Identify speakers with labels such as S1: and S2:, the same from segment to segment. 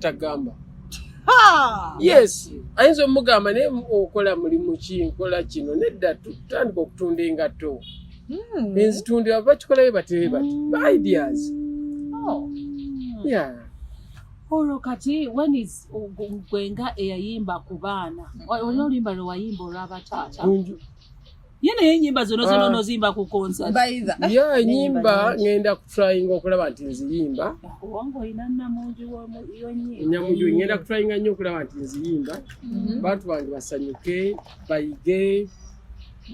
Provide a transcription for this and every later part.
S1: Tagamba yes, ayinza omugamba, naye okola mulimu ki? Nkola kino. Nedda, tutandika okutunda engatto, enzitundira, bakikolayo batebe bati, ideas.
S2: Oh.
S1: Yeah.
S3: Olwo kati when is gwe nga eyayimba ku baana, olina oluyimba lwe wayimba olw'abataata?
S1: Gunju.
S3: Ye naye enyimba zino zona
S1: Ah.
S3: onozimba ku concert?
S2: Bayiza.
S1: Ya, enyimba ngenda kutryinga okulaba nti nziyimba.
S3: Kubanga olina namungi w'ennyimba.
S1: Nyamuju, ngenda kutryinga nnyo okulaba nti nziyimba, bantu bange basanyuke, bayige,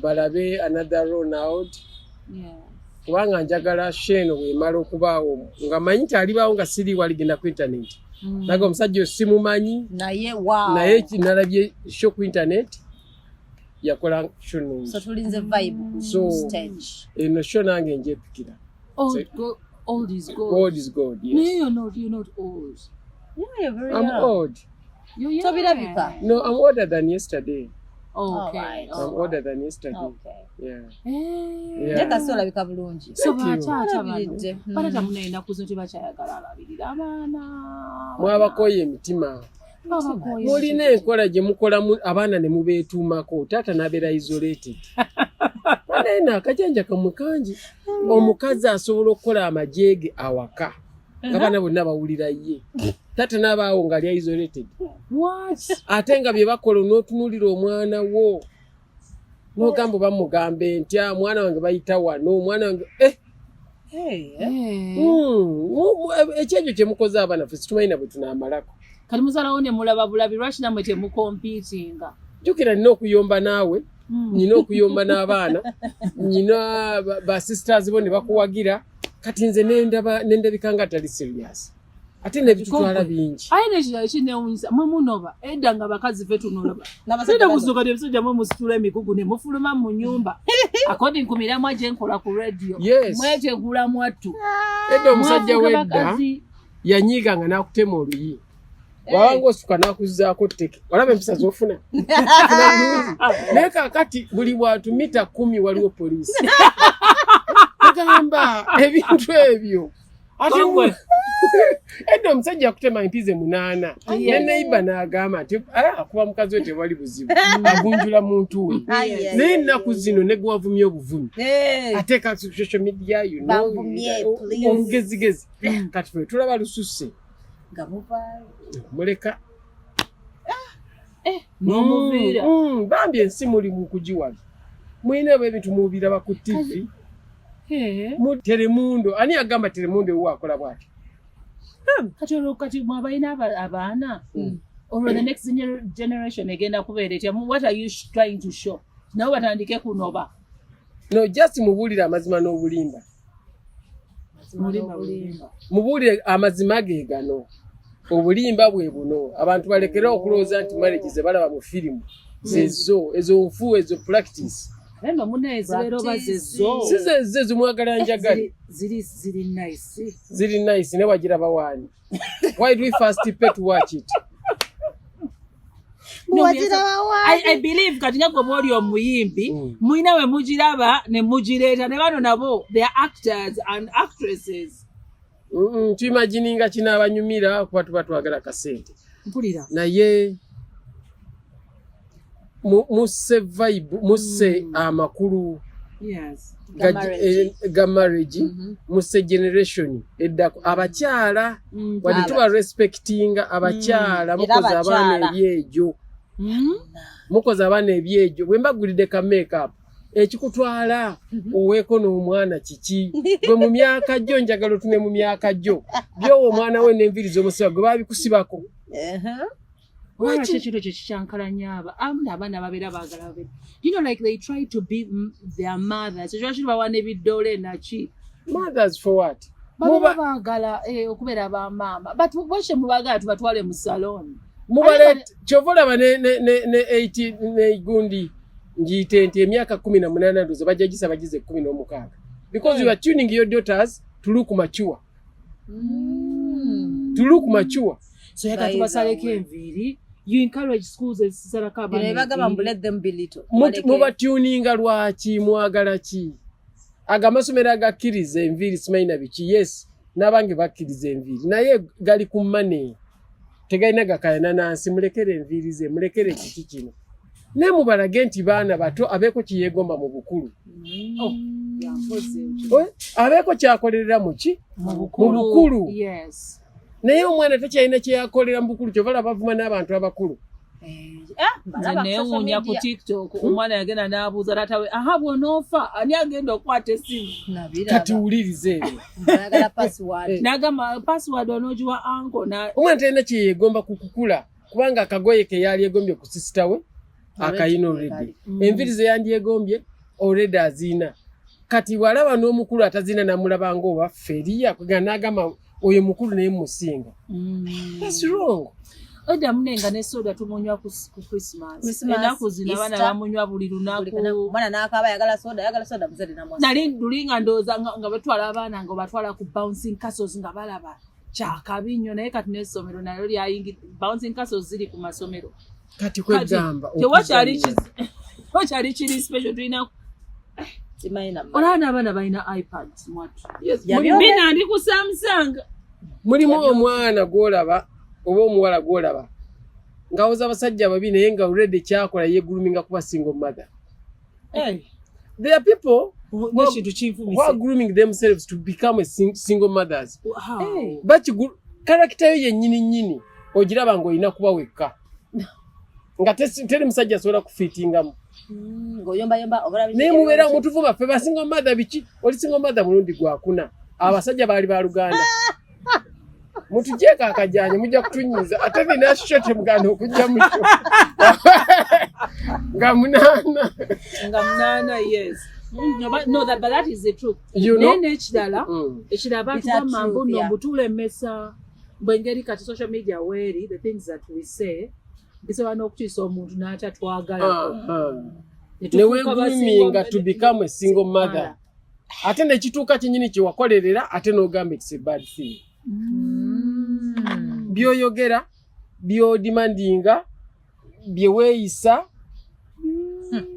S1: balabe another Ronald, kubanga njagala show eno bwemala okubaawo nga manyi nti alibaawo nga siri waligenda ku internet, naga omusajja oyo simumanyi.
S2: Naye wow.
S1: Naye nalabye show ku internet, yakola show nungi.
S2: So tulinze vibe ku stage.
S1: Eno show nange njepikira.
S3: Old, old is gold.
S1: God is God, yes.
S3: Naye you're not old.
S2: Yeah, you're very
S1: I'm
S2: young.
S1: old.
S3: You're young.
S2: Tobirabika.
S1: No, I'm older than yesterday.
S3: Okay.
S2: Alright.
S1: I'm older than yesterday.
S2: Okay.
S1: Yeah.
S3: Eh.
S1: Yeah.
S2: Naye kasi olabika bulungi.
S3: So
S1: Thank you.
S3: bataata bano,
S2: Olabiridde.
S3: bataata muna ennaku zino tebakyayagala alabirira abaana.
S1: Mwabakoye emitima.
S3: Babakooye.
S1: Mulina enkola gye mukolamu abaana ne mubeetuumako, taata n'abeera isolated. Naye naakajanja kamwe kangi. Omukazi asobola okukola amajeege awaka nga baana bonna bawulira ye, taata n'abaawo ng'ali isolated.
S3: What?
S1: Ate nga bye bakola, n'otunuulira omwana wo n'ogamba, oba mugambe ntya mwana wange bayita wano, omwana wange eh.
S2: Hey, eh?
S3: Eh.
S1: Ekyekyo kye mukoze abaana ffe situmanyi na bwe tunaamalako.
S3: Kati musalawo ne mulaba bulabi, lwaki nammwe temucompetinga?
S1: Jjukira nina okuyomba naawe, nina okuyomba n'abaana, nina ba sisters bo ne bakuwagira. Kati nze nendaba nendabika nga atali serious, ate nebitutwala bingi.
S3: Aye nekirala kinewunyisa, mwe munoba edda nga bakazi fe tunoloba.
S2: N'abasajja
S3: Sida
S2: bano.
S3: Kuzuka ebisajja mwe musitula emigugu ne mufuluma mu nyumba according ku miramwa gye nkola ku radio.
S1: Yes.
S3: Mwetegula mwattu.
S1: Edda omusajja
S3: Mwafuuka
S1: wedda
S3: bakazi.
S1: yanyiiga nga n'akutema oluyi, wabanga osuka n'akuzzaako tteke, olaba empisa z'ofuna. Funa bulungi. Naye kaakati buli bwatu mita 10 waliwo poliisi. Agamba ebintu ebyo ate
S3: Kongwe.
S1: Edda omusajja akutema empize 8 ne neighbor n'agamba nti, "Ah, akuba mukazi we, tewali buzibu, agunjula muntu we."
S2: Ai, ai,
S1: Naye
S2: ai,
S1: ennaku zino ne gwavumye obuvumi
S2: Hey.
S1: ateeka ku social media,
S2: Banvumye, please.
S1: olugezigezi. Kati fe tulaba lususse.
S2: Nga muvaayo.
S1: Muleka.
S3: N'omuviira.
S1: Bambi ensi muli mu kugiwala, mulina bwe ebintu mubiraba ku TV.
S3: Eh.
S1: Mu Telemundo, ani agamba Telemundo ewo akola bwati?
S3: Kati olwo kati mwabalina abaana, olwo the next generation egenda kubeera etya? What are you trying to show? Nabo batandike kunoba?
S1: No, just mubuulire amazima n'obulimba.
S3: Mulimba bulimba.
S1: Mubuulire amazima ge gano, obulimba bwe buno. Abantu balekere okulowooza nti marriage ze balaba mu firimu zezo, ezo nfu, ezo practice.
S3: Naye no munaye zibeera oba zezo.
S1: Si zezo ezimwagala njagale.
S3: Ziri nice.
S1: Ziri nice, naye wagiraba waani? Why do we first pay to watch it?
S3: No,
S2: Wagiraba wa?
S3: I believe kati nga gwe bw'oli omuyimbi, mulina we mugiraba ne mugireeta, ne bano nabo they are actors and actresses.
S1: Tuimagininga kinaabanyumira kuba tuba twagala kasente.
S3: Mpulira.
S1: Naye musse vibe, musse amakulu
S2: Ga marriage.
S1: Ga marriage. Musse generation eddako, abakyala, wadde tuba respectinga abakyala,
S2: Era
S1: mukoze abaana
S2: abakyala.
S1: ebyegyo. Mukoze abaana ebyegyo. Bwe mbagulidde ka makeup, ekikutwala oweeko n'omwana kiki? Gwe mu myaka gyo, njagala otune mu myaka gyo, byowa omwana we n'enviiri z'omusiba gwe babikusibako.
S3: Lwaki ekintu ekyo kikyankalanya aba amu abaana babeera baagala babeera, like they try to be their mothers, ekyo lwaki bawa n'ebiddole naki?
S1: Mothers for what?
S3: Babeera baagala okubeera bamaama, but lwaki mubaagala tubatwale mu salon?
S1: Mubale kyova olaba ne 8 ne gundi ngiyite nti emyaka 18 ndoza bajja gisa bagize 16, because you are tuning your daughters to look mature, to look mature.
S3: So yagala
S2: By
S3: tubasaleko
S2: the way.
S3: enviiri. You encourage schools ezisalako
S2: Bino
S3: abaana
S2: ebagamba mbu
S3: enviiri.
S2: let them be little. Baleke.
S1: Mubatuninga lwaki? Mwagala ki? Ago amasomero agakkiriza enviiri simanyi na biki, yes, n'abange bakkiriza enviiri, naye gali ku money. Tegalina gakayana nansi. Mulekere enviiri ze, mulekere kiki kino, naye mubalage nti baana bato, abeeko kyeyeegomba mu bukulu.
S3: Oh, yampoze ekyo.
S1: Abeeko kyakolerera muki?
S3: Mu
S1: Mu bukulu.
S3: Yes.
S1: Naye omwana takyalina kyeyakolera mu bukulu, kyova laba bavuma n'abantu abakulu.
S3: Nze neewuunya ku TikTok, omwana yagenda n'abuuza taata we, aha, bw'onoofa ani agenda okukwata essimu?
S1: Kati wuliriza ebyo.
S2: Ayagala password.
S3: N'agamba password onoogiwa uncle na
S1: Omwana talina kyeyeegomba ku kukula, kubanga akagoye ke yali egombye ku sister we akayina already. Enviiri ze yandyegombye already aziina. Kati bw'alaba n'omukulu atazina, namulaba ngaoba feriya kwega, n'agamba oyo mukulu naye musinga. That's wrong.
S3: Edda munenga ne soda tumunywa ku Christmas.
S2: Christmas,
S3: Ennaku zino abaana
S2: Easter.
S3: bamunywa buli lunaku.
S2: Omwana n'akaaba, ayagala soda, ayagala soda, muzadde namwasa.
S3: Nali luli nga ndowooza nga batwala abaana, nga batwala ku bouncing castles, nga balaba kyakabi nnyo, naye kati n'essomero nalyo lyayingi, bouncing castles ziri ku masomero.
S1: Kati kwegamba
S3: Tewakyali
S1: okuzannya.
S3: Tewakyali kiri special tulina.
S2: Simanyi na
S3: Olaba n'abaana balina iPads mwattu.
S1: Yes,
S2: Yabyo-
S3: Bina ndi ku Samsung.
S1: Mulimu omwana gw'olaba oba omuwala gw'olaba ng'awoza abasajja babi, naye nga already kyakola yegroominga kuba single mother. There are people
S3: N'ekintu
S1: who
S3: kinfumise.
S1: are grooming themselves to become a single mothers.
S3: How?
S1: Character yo yennyini nnyini ogiraba ng'olina kuba wekka, nga teri musajja asobola kufiitingamu.
S2: Ng'oyombayomba okola biki-
S1: Naye mubeera mutuvuma ffe ba single mother. Biki? Oli single mother mulundi gwakuna, abasajja baali baluganda. Mutugyeko akajanja, mujja kutunyiza. Ate nina kyo temuganda okujja mukyo nga 8.
S3: Nga 8, yes. No, but, no, that, but that is the truth.
S1: You know?
S3: Naye n'ekirala, ekirala batugamba mbu
S2: Truth,
S3: nno
S2: yeah.
S3: mbu tulemesa bwengeri kati social media weeri, the things that we say bisobola n'okutiisa omuntu n'atatwagala.
S1: Ne wegroominga to become a single mother, ate nekituuka kyenyini kyewakolerera, ate n'ogamba it's a bad thing. Byoyogera, byodimandinga, byeweeyisa.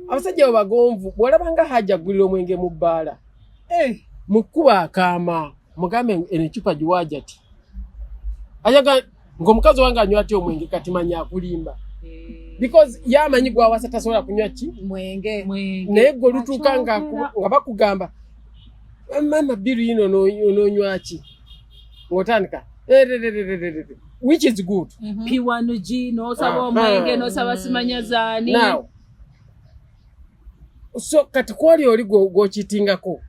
S1: Abasajja bwe bagonvu, bw'olaba nga hajja aggulira omwenge mu bbaala, mukuba akaama, mugambe eno ecupa giwaaja ti ayaga ng'omukazi wange anywa atya omwenge. Kati manya akulimba, because ye amanyi gwawasa tasobola kunywa ki?
S2: Mwenge.
S1: Naye gwe olutuuka nga bakugamba, mama biru yino onoonywa ki, ng'otandika "Erererererere," which is good.
S3: P1G n'osaba omwenge, n'osaba simanya zaani.
S1: Now so kati kwoli oli gw'okitingako,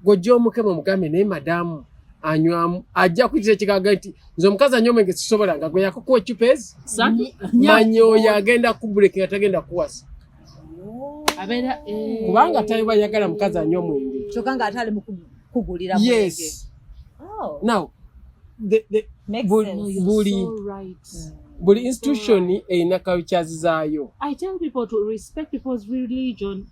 S1: gw'ojja omukema, omugambe naye madamu anywamu, ajja kuyitira ekigaga nti nze omukazi anywa omwenge sisobola, nga gwe yakukuwa ecupa ezi.
S3: Satu.
S1: Manya oyo agenda kubulekera, tagenda kuwasa.
S3: Abeera eh,
S1: Kubanga taliba yagala mukazi anywa omwenge.
S2: Kyokka ng'ate ali mu kugulira mwenge.
S1: Yes.
S2: Oh,
S1: Now
S2: makes
S1: buli,
S2: sense.
S3: You're
S1: buli,
S3: so right.
S1: buli institution erina cultures zaayo.
S3: I tell people to respect people's religion.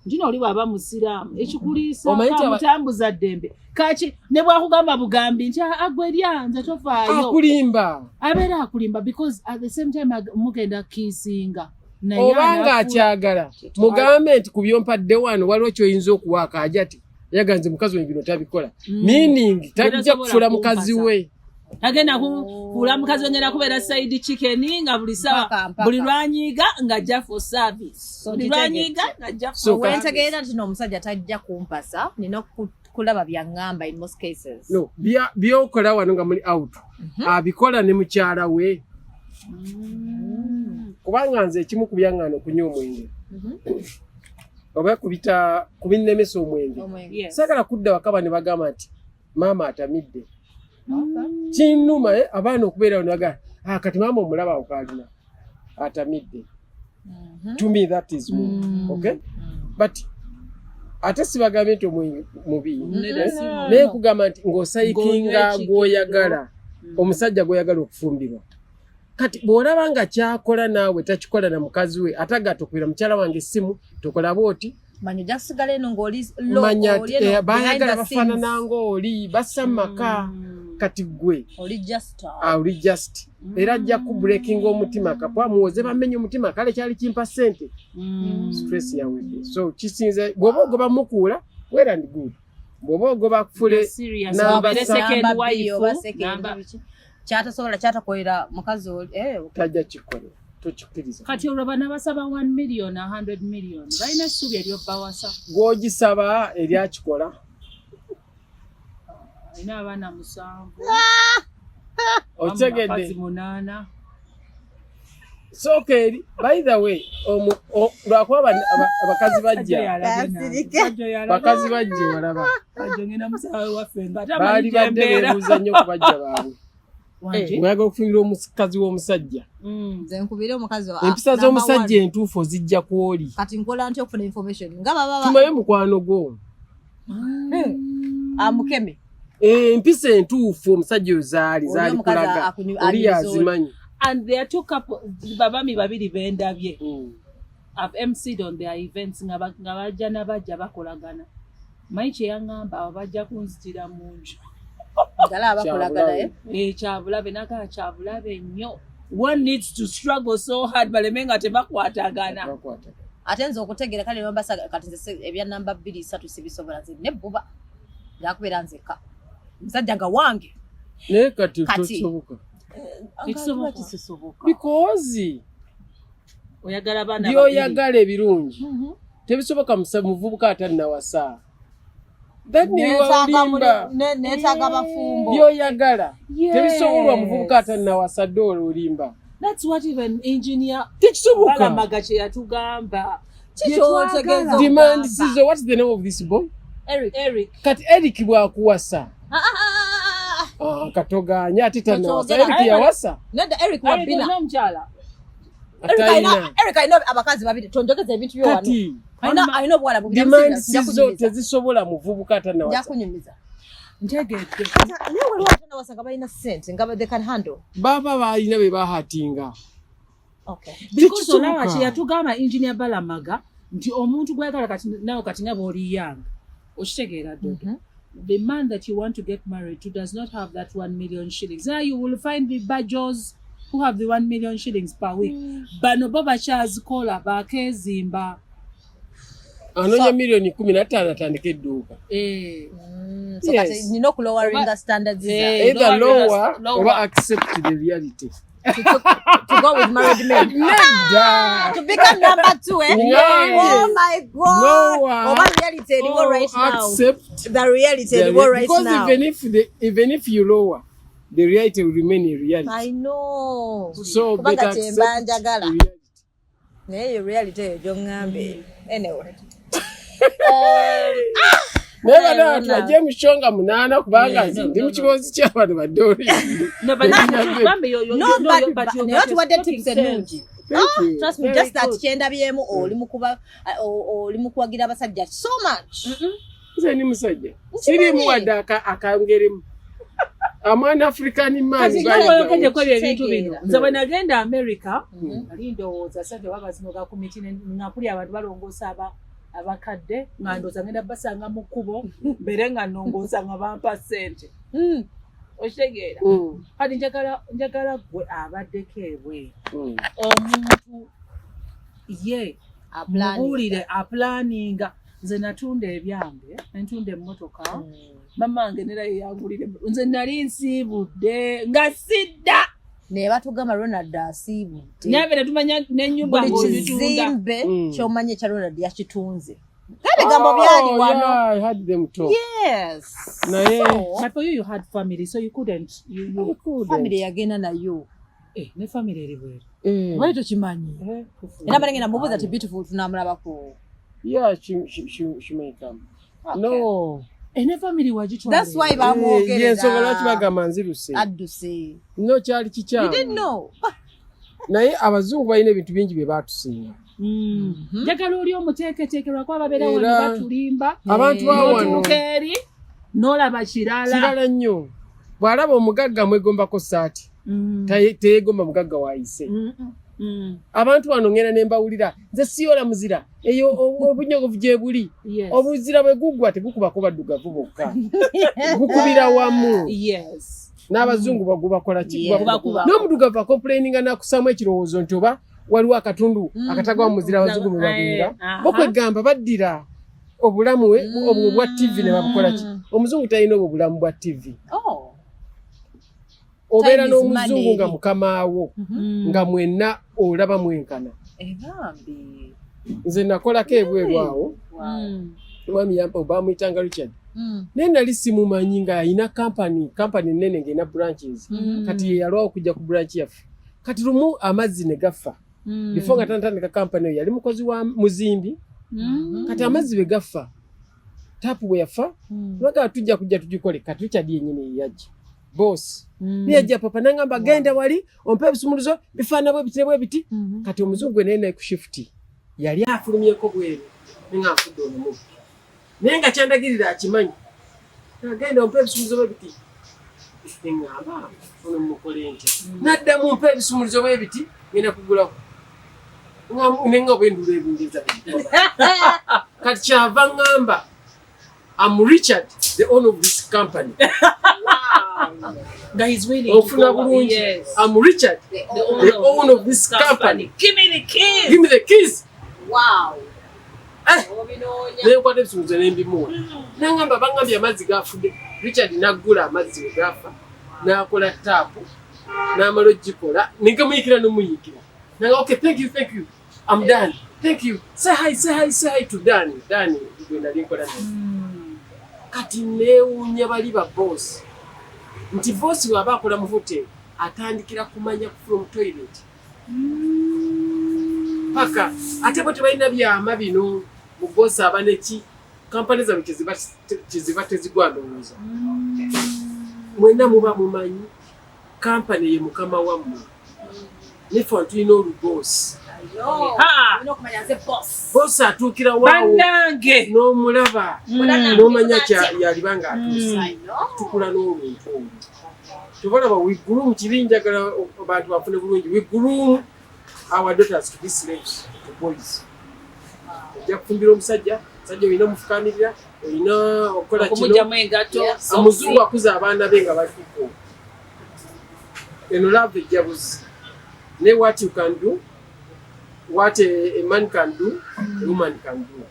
S3: Ndino oli bw'aba musiraamu, ekikuliisa
S1: Omanyi nti
S3: mutambuza ddembe kaki, ne bwakugamba bugambi nti "Ah, agwe erya nze tofaayo."
S1: Akulimba.
S3: Abeera akulimba, because at the same time mugenda kiisinga. Naye
S1: Obanga akyagala, mugambe nti ku byompadde wano waliwo kyoyinza okuwaako. Aja ati yaga nze mukazi we bino tabikola, meaning tajja
S3: Tasobola
S1: kufuula mukazi
S3: kumpasa.
S1: we.
S3: Agenda kufuula mukazi we, ngenda kubeera side chicken nga buli sawa
S2: Mpaka, mpaka.
S3: buli lwanyiiga ng'ajja for service,
S2: So
S3: buli
S2: nkitegedde.
S3: lwanyiiga ng'ajja for
S1: So
S3: service.
S2: Wentegeera nti n'omusajja tajja kumpasa, nina kulaba byaŋŋamba in most cases.
S1: No, byokola wano nga muli out, abikola ne mukyala we. Kubanga nze ekimu ku byaŋŋaana okunywa omwenge oba kubita kubinnemesa omwenge,
S2: Omwenge.
S3: Yes.
S1: saagala kudda wakaba ne bagamba nti maama atamidde. Kinnuma abaana okubeerawo ne bagamba, "Ah, kati maama omulaba awo kaalina atamidde." To me that is me. Okay, but ate sibagambye nti omwenge mubi.
S3: Nedda, si mubi.
S1: Naye kugamba nti ng'osayikinga
S3: Ng'onywa ekigero.
S1: gw'oyagala, omusajja gw'oyagala okufumbirwa, kati bw'olaba nga kyakola naawe takikola na mukazi we, ate aga tokubira mukyala wange essimu, tokola bwoti.
S2: Manya ojja kusigala eno ng'oli low,
S1: Manya
S2: oli eno
S1: bayagala
S2: behind the
S1: bafaanana
S2: scenes.
S1: ng'oli bassa mu maka. Kati gwe
S2: Oli just
S1: oli just era ajja kubreakinga omutima kapwa muwoze bamenye omutima. Kale kyali kimpa ssente, stress yawedde. So kisinze bw'oba ogoba mukuula, well and good. Bw'oba ogoba kufule
S3: Serious.
S1: Number
S3: Obeere second
S2: Number B
S3: wife,
S2: oba second
S3: number-
S2: biki. Kyatasobola kyatakolera mukazi oli, eh,
S1: Tajja kikolera, tokikkiriza.
S3: Kati olwo bana basaba 1 million, 100 million, balina essuubi ery'obbawasa?
S1: Gw'ogisaba eri akikola.
S3: Alina abaana musanvu.
S1: Okitegedde?
S3: Abakazi munaana.
S1: Sooka eri, by the way, lwakuba abakazi bajja, bakazi bajja walaba baali badde beebuuza nnyo ku bajja baabwe. Oyagala okufumbirwa omukazi w'omusajja,
S2: Nze nkubire omukazi
S1: empisa
S2: number
S1: z'omusajja
S2: one.
S1: entuufu ozijja ku oli.
S2: Kati nkola ntya okufuna information nga baba
S1: Tumaye mukwano gwo.
S2: Amukeme.
S1: Empisa entuufu omusajja oyo zaali
S2: Oli
S1: zaali
S2: omukazi
S1: kulaga oli
S2: anyumiza oli.
S1: yazimanyi.
S3: And there are two couple, babami babiri bendabye. I've MC'd on their events nga bajja nabajja bakolagana. Manyi kye yaŋŋamba, abo bajja kunzitira mu nju.
S2: Ngala abakolagana, eh?
S3: Eh, kyabulabe nagaa, kyabulabe nnyo. One needs to struggle so hard baleme nga tebakwatagana.
S1: Bakwatagana.
S2: Ate nze okutegeera kale bambasa kati nze ebya namba bbiri satu sibisobola, nze nebbuba njakubeera nzekka, omusajja nga wange.
S1: Naye kati
S2: Kati.
S1: tokisoboka.
S3: Tekisoboka.
S2: Kisoboka.
S1: Because
S3: Oyagala baana babiri.
S1: By'oyagala ebirungi tebisoboka muvubuka atannawasa. That niwalimba.
S2: Neetaaga bafumbo.
S1: By'oyagala
S3: Yes.
S1: tebisobolwa muvubuka atannawasa, doola olimba.
S3: That's what even engineer
S1: Tekisoboka.
S3: Balamaga kye yatugamba.
S2: Kikyotegeeza?
S1: Demand sizo. What's the name of this boy?
S2: Eric.
S3: Eric.
S1: Kati Eric bw'akuwasa,
S2: Ah, ah, ah, ah, ah.
S1: ah, katoganya ate tannawasa.
S2: Tokyogera.
S1: Eric yawasa?
S2: Nedda, Eric
S3: Eric
S2: wabina.
S3: olina omukyala.
S2: Eric
S1: Atalina.
S2: Eric alina abakazi babiri. Tonjogeza ebintu byo wano.
S1: Kati
S2: Alina obuwala bubiri.
S1: demand
S2: Nja
S1: sizo
S2: kunyumiza.
S1: tezisobola muvubuka
S2: Nja
S1: atannawasa.
S2: kunyumiza.
S3: Ntegedde.
S2: Naye waliwo atanawasa nga balina ssente nga they can handle.
S1: Baba balina be bahatinga.
S2: Okay.
S3: Because
S1: Tekisoboka.
S3: olaba kye yatugamba engineer Balamaga nti omuntu gwayagala kati nawe kati nga bw'oli young, okitegeera dodo, the man that you want to get married to does not have that 1 million shillings. Now you will find the bajos who have the 1 million shillings per week. Bano bo bakyazikola bakeezimba.
S1: Anoonya miliyoni 15 atandika edduuka.
S3: Eh,
S2: So
S1: Yes.
S2: kati nina okuloweringa standards
S3: Eh,
S2: zange.
S1: Either
S3: lower,
S1: lower
S3: lower.
S1: oba accept the reality.
S2: To go with married men.
S1: Nedda.
S2: To become number two, eh?
S1: Yes.
S2: Oh my God.
S1: Lower
S2: Oba reality eriwo
S1: or
S2: right now.
S1: accept
S2: The reality
S1: the
S2: eriwo right
S1: because
S2: now.
S1: even if you lower, the reality will remain a reality.
S2: I know.
S1: So
S2: Kubanga
S1: better
S2: kye mba
S1: accept
S2: njagala.
S1: reality.
S2: Naye eyo reality eyo gy'oŋŋambye. Anyway.
S1: Naye bana
S2: Ronald.
S1: tubajje mu show nga munaana kubanga
S3: Yeah,
S1: nze
S3: no,
S1: ndi
S3: no,
S1: mu
S3: no.
S1: kiboozi ky'abantu badde oli.
S3: No, but Bambi,
S2: No, but
S3: you're
S2: naye otuwadde
S3: talking
S2: tips
S3: sense.
S2: ennungi.
S1: Thank you.
S2: Trust me,
S3: Very
S2: just that
S3: good.
S2: kyendabyemu oli mu kuba oli mu kuwagira abasajja so much.
S1: Nze ndi musajja sirimu wadde akangerimu amwana African man.
S3: Kati
S1: by
S3: nga
S1: the
S3: bw'oyogedde
S1: way.
S3: ku ebyo ebintu bino,
S2: Kitegeera.
S3: nze bwe nagenda America nali ndowooza sente oba bazinoga ku miti nga mpuli abantu balongoosa abakadde, nga ndowooza ngenda basanga mu kkubo mbeere nga nnongoosa nga bampa ssente, okitegeera? Kati njagala gwe abaddeko ebweru, omuntu ye mubuulire aplaninga. Nze natunda ebyange, nentunda emmotoka, mama wange nera yeyangulire. Nze nali nsiibudde nga sidda.
S2: Naye batugamba Ronald asiibudde.
S3: Naye netumanya n'ennyumba
S2: Buli
S3: ng'ogitunda.
S2: kizimbe kyomanyi ekya Ronald yakitunze. Ebigambo
S1: Oh,
S2: byali wano.
S1: yeah, I heard them talk.
S2: Yes.
S1: Naye-
S2: So,
S3: But for you, you had family, so you couldn't you
S1: I couldn't.
S2: family yagenda nayo.
S3: Eh, ne family eri bweru.
S2: Wali tokimanyi.
S1: Eh,
S2: Era balengenda mubuuza ti Beautiful tunamulabako.
S1: Yeah, she may come. No.
S3: Eh, ne family wagitwala.
S2: That's why
S1: Eh,
S2: bamwogerera.
S1: yensonga lwaki bagamba nziruse.
S2: Adduse.
S1: No, kyali
S2: You
S1: kikyamu.
S2: didn't know.
S1: Naye abazungu balina ebintu bingi bye baatusinga.
S3: Njagala oli omuteeketeeke lwakuba babeera wano batulimba.
S1: Abantu ba wano
S3: N'otuuka eri n'olaba kirala.
S1: Kirala nnyo. Bw'alaba omugagga mwegombako saati, teyeegomba mugagga waayise. Abantu bano ngenda ne mbawulira, nze siyola muzira eyo obunyogovu gye buli. Obuzira bwe guggwa tegukubako baddugavu bokka, gukubira wamu. N'abazungu bagubakola ki?
S3: Gubakuba.
S1: N'omuddugavu acomplaininga n'akusaamu ekirowoozo nti oba waliwo akatundu akatagwa mu muzira abazungu mwe babeera. Bo kwegamba baddira obulamu obwo obwa TV ne babukola ki. Omuzungu talina obwo bulamu bwa TV.
S2: Oh.
S1: Obeera
S2: Time is
S1: n'omuzungu
S2: money.
S1: nga mukamaawo, nga mwenna olaba mwenkana.
S2: Ebambi.
S1: Nze nakolako ebweru awo. Omwami yampa, bamuyitanga Richard, naye nali simumanyi nga alina kampani nene ng'erina branches. Kati ye yalwawo okujja ku branch yaffe. Kati lumu amazzi ne gafa. Before nga tanatandika kampani eyo, yali mukozi wa muzimbi. Kati amazzi bwe gafa, taapu bwe yafa, bagaa tujja kujja tugikole. Kati Richard yennyini yeyajja, boss niyajja papa nangamba, "Genda wali ompe ebisumuluzo bifaana bwe biti ne bwe biti." Kati omuzungu gwe naye naye ku shift yali afulumyeko bweru, nenga nfudde ono mubbi, naye nga kyandagirira akimanyi. "Agenda ompe ebisumuluzo bwe biti." Neŋŋamba, "Ono mukole ntya?" Naddamu, "Mpe ebisumuluzo bwe biti, ngenda kugulawo." Nenga bwendula ebungereza. Kati kyava ŋŋamba, "Am Richard, the owner of this company."
S3: Nga he's willing to
S1: Ofuna
S3: go.
S1: bulungi.
S3: Yes.
S1: "Am Richard,
S2: The
S3: The
S1: the owner of this company.
S3: Give me the keys.
S1: Give me the keys."
S2: Wow.
S1: Eh.
S2: Obinoonya.
S1: Nenkwata ebisumuluzo nembimuwa. Nangamba, "Bangambye amazzi gafudde." Richard naggula amazzi we gafa, n'akola taapu, n'amala ogikola, negamuyikira nomuyikira. Nanga, "Okay, thank you, thank you, I'm done, thank you. Say hi, say hi, say hi to Dan." Dan gwe nali nkola naye. Kati neewuunya bali ba boss, nti boss bw'aba akola mu hotel atandikira kumanya from toilet paka, ate bo tebalina byama bino. Mu boss aba neki kampani zaabwe kyeziba tezigwa. Ndowooza mwenna muba mumanyi kampani ye mukama wammwe, nefe wano tulina oluboosi.
S3: Ha!
S2: Olina okumanya nze boss.
S1: Boss atuukira waawo
S3: Bannange.
S1: n'omulaba n'omanya yaliba ng'atuuse.
S2: I know.
S1: Tukula n'oluntu olwo tobalaba. We groom kibi, njagala abantu bafune bulungi. We groom our daughters to be slaves to boys. Ojja kufumbira omusajja, omusajja olina omufukamirira, olina okukola kino.
S3: Okumugyamu engatto.
S2: Yeah.
S1: Omuzungu akuza abaana be nga baliko. Eno love ejja buzi, naye what you can do, what a man can do, a woman can do.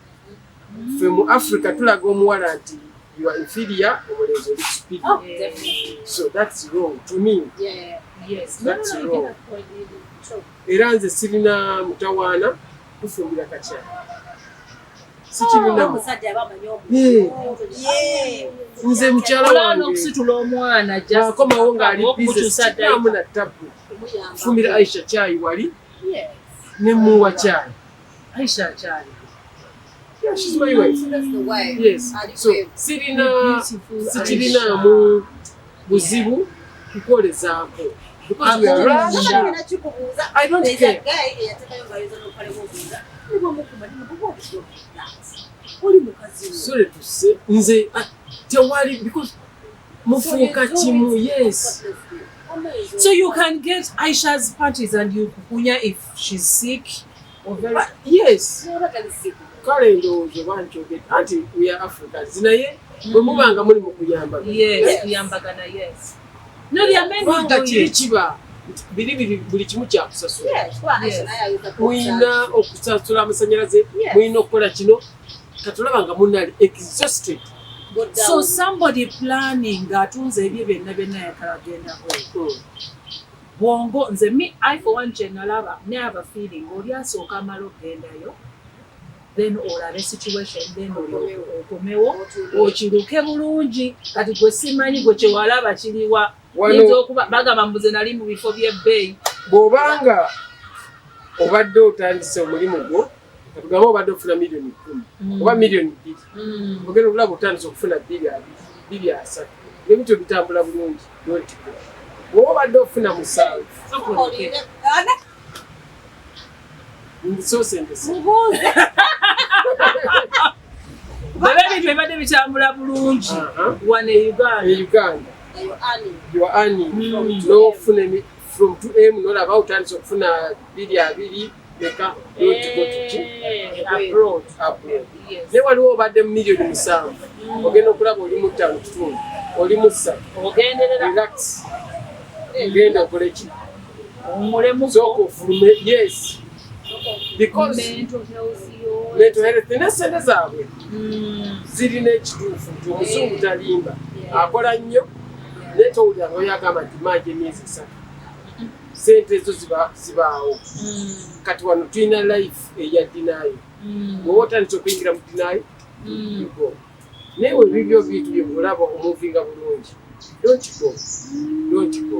S1: Ffe mu Africa tulaga omuwala nti you are inferior, omulenzi oli superior.
S2: Oh, definitely.
S1: So that's wrong to me.
S2: Yeah.
S3: Yes.
S1: That's
S3: No, no, you
S1: wrong.
S3: get that point.
S2: True.
S1: Era nze sirina mutawaana kufumbira kakyala, sikirinamu.
S2: Omusajja aba amanyi
S1: Eh.
S2: omuntu. Yeah.
S1: Nze mukyala
S3: Olaba
S1: wange
S3: n'okusitula omwana just
S1: akomawo ng'ali busy,
S3: okumukyusa
S1: sikiramu na tabu.
S2: Kumuyamba.
S1: Fumbira Aisha kyayi wali,
S2: Yes.
S1: nemuwa kyayi.
S3: Aisha akyali.
S1: Yeah, she's my wife.
S2: That's the way.
S1: Yes.
S2: Ali
S1: So
S2: with.
S1: sirina,
S3: Beautiful
S1: sikirinaamu buzibu kukolezaako because we are
S3: Aisha.
S1: rushed.
S2: Nobody kikubuuza.
S1: I don't
S2: There's a
S1: care.
S2: guy eyateekayo ng'ayinza n'obupale bw'obuuza. Ni bw'omukuma, ni bw'obuuza that. Oli mukazi we.
S1: Sorry to say, nze tewali, because mufuuka kimu. Yes.
S2: Amazing.
S3: So you can get Aisha's panties and you kukunya if she's sick or very
S1: But yes.
S2: N'oba tali sick.
S1: Kale ndowooza oba nkyogedde anti we are Africans, naye bwe mubanga muli mu kuyambagana.
S3: Yes, kuyambagana, yes. No, there are men who
S1: Kubanga
S3: do
S1: kiri
S3: it.
S1: kiba nti biri biri buli kimu kyakusasula.
S2: Yes, kuba Aisha naye ayinza
S1: Mulina okusasula amasanyalaze,
S2: Yes.
S1: mulina okukola kino. Katolaba nga munali exhausted.
S2: Go down.
S3: So somebody planning ng'atunze ebyo byonna byonna ayagala agendako. Bwongo nze me, I for one kye nalaba, ne have a feeling oli asooka amala okugendayo, then olabe situation, then olyoke okomewo okiruke bulungi. Kati gwe simanyi gwe kyewalaba kiriwa.
S1: Wano
S3: yinza okuba bagamba mbuze nali mu bifo by'ebbeeyi.
S1: Bw'obanga obadde otandise omulimu gwo, katugambe obadde ofuna 10 million oba 2 million, ogenda okulaba otandise okufuna 220, 230, ebintu bitambula bulungi, don't go. Bw'oba obadde ofuna 7,
S2: Olinde- Ana-
S1: nsoose ndese.
S2: Mubuuze.
S3: Bweba ebintu bibadde bitambula bulungi wano e Uganda.
S1: E Uganda.
S2: You earning.
S1: You are earning, n'ofuna from 2M, nolaba otandise okufuna 220 leka, don't go to ki?
S3: Abroad.
S1: Abroad.
S3: Yes.
S1: Naye waliwo obadde mu 7 million, ogenda okulaba oli mu 5.5, oli mu 3.
S3: Ogenderera.
S1: Relax, genda okole ki?
S3: Owummulemu.
S1: Sooka ofulume. Yes, because
S3: mental health yo.
S1: Mental health ne sente zaabwe zirina ekituufu nti omuzungu talimba, akola nnyo ne Towulira nga oyagamba nti manja emyezi 3, sente ezo zibaawo. Kati wano tulina life eya denial. Bw'oba otandise okuyingira mu denial, you go. Naye we bibyo bintu byebulaba omuvinga bulungi, don't go, don't go.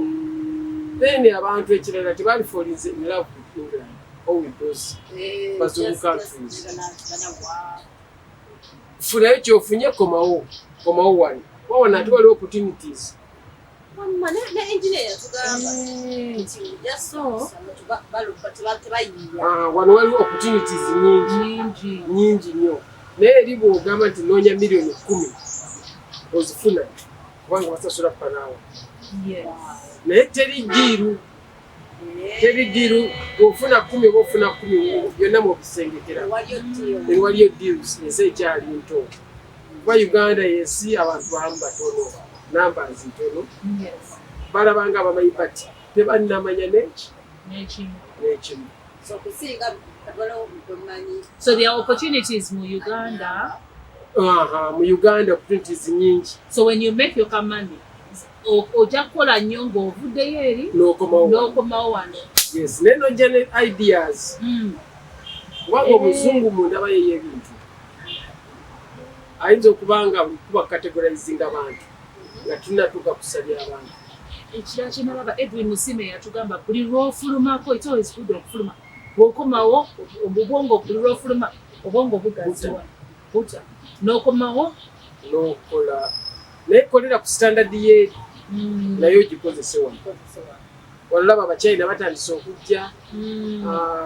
S1: Then abantu ekirala tebali falling in love with England or with those bazungu countries. Funayo kyofunye, komawo, komawo wano wawona ate waliwo opportunities.
S2: Wamma ne engineer yatugamba nti just tebayiiya.
S1: Ah, wano waliwo opportunities nyingi.
S3: Nyingi.
S1: Nyingi nnyo, naye eri bw'ogamba nti noonya miliyoni 10 ozifuna kubanga basasula per hour. Naye teri deal, teri deal. Bw'ofuna 10 oba ofuna 10 byonna mwobisengekera.
S2: Waliyo deal.
S1: Ewaliyo deals. Ensi ekyali nto kuba Uganda yensi abantu bamu batono, numbers ntono. Balabanga abamanyi bati tebannamanya neki.
S3: N'ekimu.
S1: N'ekimu.
S2: So kusinga waliwo gwemanyi.
S3: So there are opportunities mu Uganda.
S1: Aha, mu Uganda opportunities nyingi.
S3: So when you make your money, ojja kukola nnyo ng'ovuddeyo eri
S1: n'okomawo.
S3: N'okomawo wano.
S1: Yes, naye nojja ne ideas kubanga omuzungu mundaba ye y'ebintu ayinza okuba nga kuba categorizing abantu nga tunatuuka kusabya abantu.
S3: Ekirala kyenalaba, Edwin Musime yatugamba buli lwofulumako, it's always good okufuluma, bw'okomawo obwongo, buli lwofuluma obwongo bugaziwa buta n'okomawo.
S1: N'okola, naye kolera ku standard ye, naye ogikozese wano. Olaba Abachina batandise okujja,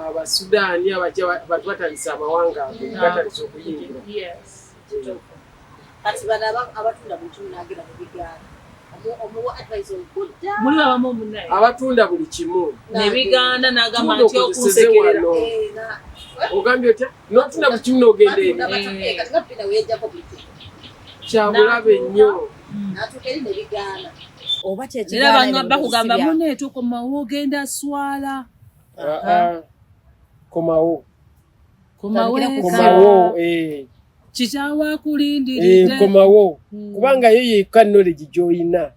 S1: Abasudaani, abantu batandise, amawanga ago batandise okuyingira.
S2: Kati bano abatunda buli kimu nagenda nebigaana, omuwa advice okudda?
S3: Muli abamu munaye.
S1: Abatunda buli kimu.
S3: Nebigaana n'agamba
S1: Tunda
S3: nti
S1: okozeseze
S3: okunsekerera.
S1: wano.
S2: Eh,
S1: Ogambye otya n'otunda buli kimu n'ogenda eri?
S2: Batunda kati nga Pina weyejjako buli kimu.
S1: Kyabulabe nnyo.
S2: N'atuuka eri nebigaana oba
S3: Era bakugamba mune tukomawo ogenda swala.
S1: Ah, ah. Komawo.
S3: Komawo.
S2: Tandikira ku
S3: eka.
S1: Komawo, eh.
S3: Kitaawo
S1: Eh,
S3: akulindiridde.
S1: Komawo kubanga yo yekka knowledge gy'oyina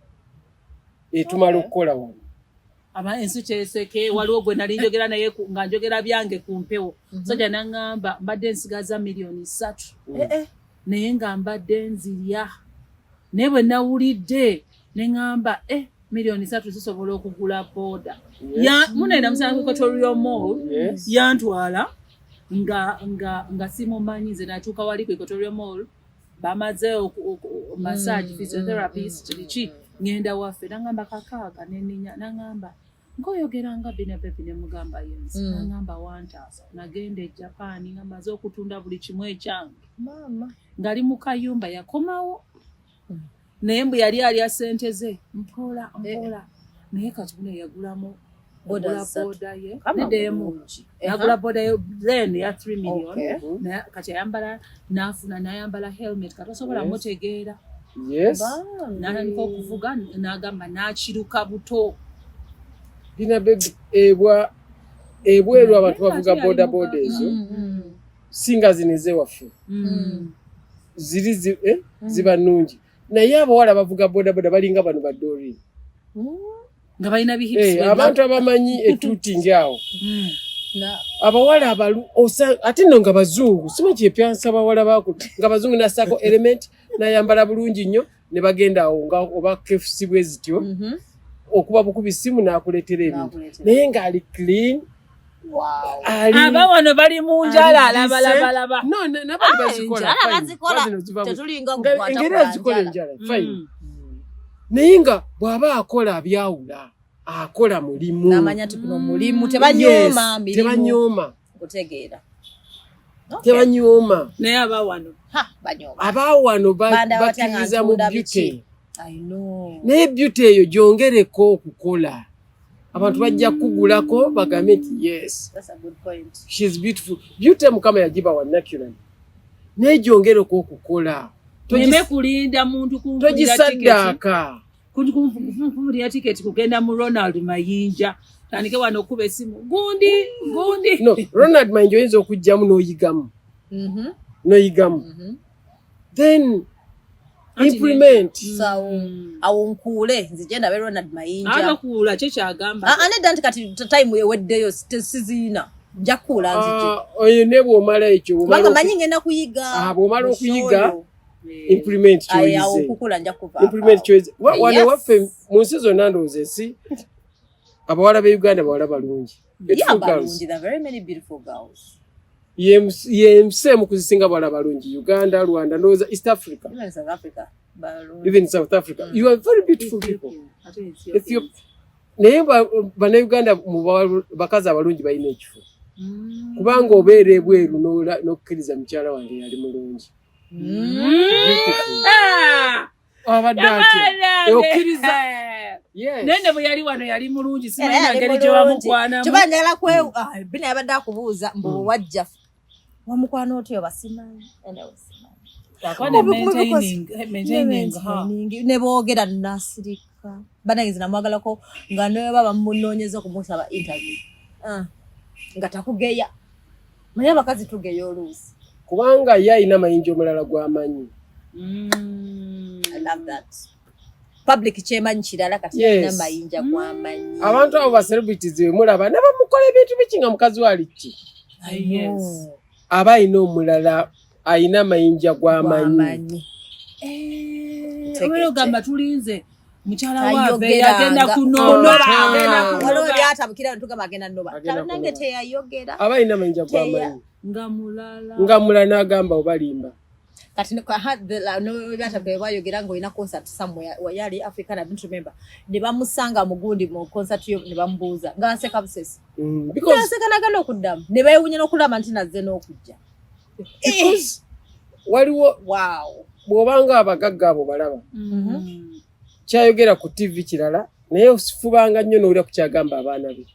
S1: etumala okukola wano.
S3: Aba ensi kyeseke, waliwo gwe nali njogera naye nga njogera byange ku mpewo, musajja naŋŋamba mbadde nsigaza miliyoni 3 naye nga mbadde nzirya, naye bwe nawulidde ne ŋŋamba e miliyoni 3 zisobola okugula booda. Munene namusanga ku Equatorial Mall. Yantwala nga simumanyi nze, natuuka wali ku Equatorial Mall bamaze massage, physiotherapist, biki, ŋŋenda waffe nangamba kakaaga neninya, nangamba ngoyogera nga bina bebi, nemugamba yensi. Nangamba wantaasa, nagenda e Japan nga maze okutunda buli kimu ekyange.
S2: Maama.
S3: Ngali mu kayumba, yakomawo naye mbu yali alya sente ze mpola mpola, naye kati buno yagulamu
S2: Boda
S3: yagula
S2: ssatu.
S3: boda ye
S2: Kama
S3: nedemu
S2: bulungi.
S3: yagula boda ye then ya 3 million. Naye kati ayambala n'afuna n'ayambala helmet, kati osobola mutegeera. N'atandika okuvuga n'agamba n'akiruka buto.
S1: Bina bebi ebwa ebweru abantu bavuga
S3: Ate yali
S1: boda
S3: muga-
S1: boda ezo singa zino ezewaffe ziri ziba nnungi, naye abawala bavuga boda boda balinga bano badorin.
S3: Nga balina bihips.
S1: Abantu abamanyi etuutingi awo, abawala abalu ate nno nga bazungu, simanyi kyepyansa abawala baku nga bazungu, nasaako element nayambala bulungi nnyo ne bagenda awo nga oba KFC bwe zityo, okuba bukubi simu n'akuleetera ebintu.
S2: N'akuleetera.
S1: Naye ng'ali clean. Ali
S3: Aba wano bali mu njala
S1: ali decent.
S3: alabalabalaba.
S1: No, nabali bazikola,
S2: Enjala
S1: fine.
S2: bazikola.
S1: Bazino ziva
S2: Tetulinga
S1: engeri azikola enjala, fine, naye nga bw'aba akola abyawula, akola mulimu.
S2: Namanya nti guno mulimu, tebanyooma
S1: Yes,
S2: mirimu.
S1: Tebanyooma.
S2: Kutegeera.
S1: Tebanyooma.
S3: Naye aba wano
S2: Ha, banyooma.
S1: Abawano
S2: Banda batya nga
S1: bakkiririza mu
S2: ntunda
S1: beauty.
S2: biki? I know.
S1: Naye beauty eyo gyongereko okukola, abantu bajja kukugulako bagambe nti yes,
S2: That's a good point.
S1: she's beautiful. Beauty Mukama yagibawa naturally, naye gyongereko okukola.
S3: Neme kulinda muntu kunfunira tiketi.
S1: Togisaddaaka.
S3: Kunfunira tiketi kugenda mu Ronald Mayinja, tandike wano okuba esimu gundi gundi.
S1: No, Ronald Mayinja oyinza okugjamu n'oyigamu, n'oyigamu, then Implement.
S2: So awo nkuule, nzije ndabe Ronald Mayinja.
S3: Abakuula kye kyagamba.
S2: Ah, ah, nedda, nti kati time eweddeyo, siziina, nja kukuula nzije.
S1: Ah, oyo ne bw'omala ekyo, bw'omala
S2: Kubanga manyi ngenda kuyiga.
S1: Ah, bw'omala
S2: mu
S1: okuyiga,
S2: show.
S1: Implement
S2: Aye, awo
S1: kyoyize.
S2: okukula nja kuva.
S1: Implement kyoyize. Wano waffe mu nsi zonna, ndowooza ensi, abawala b'e Uganda bawala balungi.
S2: Yeah,
S1: Beautiful girls.
S2: balungi. There are very many beautiful girls.
S1: Ye nsi emu kuzisinga bawala balungi, Uganda, Rwanda, ndowooza East Africa.
S2: Even South Africa, balungi.
S1: Even South Africa, you are very beautiful people.
S3: Ate Ethiopia.
S1: Ethiopia. Naye Bannayuganda mu bakazi abalungi balina ekifo, kubanga obeera ebweru n'okkiriza mukyala wange yali mulungi. Beautiful.
S3: Ah!
S1: Abadde atya?
S3: Yabaana!
S1: Okkiriza. Yes.
S3: Naye ne bwe yali wano yali mulungi,
S2: Era
S3: simanyi
S2: yali
S3: ngeri gye
S2: mulungi.
S3: bamukwanamu.
S2: Kyova njagala kwe ah, bina yabadde akubuuza mbu wajja wamukwano otyo oba simanyi. Anyway, simanyi.
S3: Akwane maintaining her.
S2: Ne boogera nasirika. Banange, nze namwagalako nga neba bamunoonyeza okumusaba interview. Ah, nga takugeya. Naye abakazi tugeya oluusi.
S1: Kubanga ye alina amayinja omulala gw'amanyi.
S2: I love that. Public kyemanyi kirala, kati alina mayinja gw'amanyi.
S1: Abantu abo ba celebrities bemulaba ne bamukola ebintu biki nga mukazi we ali ki, aba alina omulala, alina amayinja gw'amanyi.
S2: Gw'amanyi.
S3: Obeera ogamba tulinze mukyala waafe
S2: Tayogeranga.
S3: agenda kunoba.
S1: Ah.
S3: Agenda
S2: Waliwo
S3: kunoba.
S2: byatabukira ntugamba agenda noba.
S1: Agenda
S2: Nange
S1: kunoba.
S2: teyayogera.
S1: Aba alina amayinja gw'amanyi.
S3: Nga mulala.
S1: Nga mulala n'agamba obalimba.
S2: Kati byatabukira bayogera ng'olina concert somewhere wayali African, I don't remember, ne bamusanga mugundi mu concert yo ne bamubuuza nga aseka busesi.
S1: Because
S2: Naseka nagana okuddamu ne beewunya n'okulaba nti nazze n'okujja.
S1: Because waliwo bw'obanga abagagga abo balaba kyayogera ku TV kirala, naye osifubanga nnyo n'owulira ku kyagamba abaana be.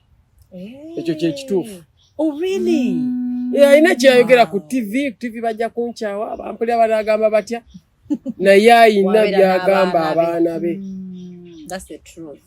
S1: Ekyo kye kituufu.
S2: Oh, really?
S1: Eh, alina kyayogera ku TV, TV bajja kunkyawa, bampulira banagamba batya, naye ayina
S2: Wabeera
S1: byagamba
S2: n'abaana
S1: abaana be.
S2: That's the truth.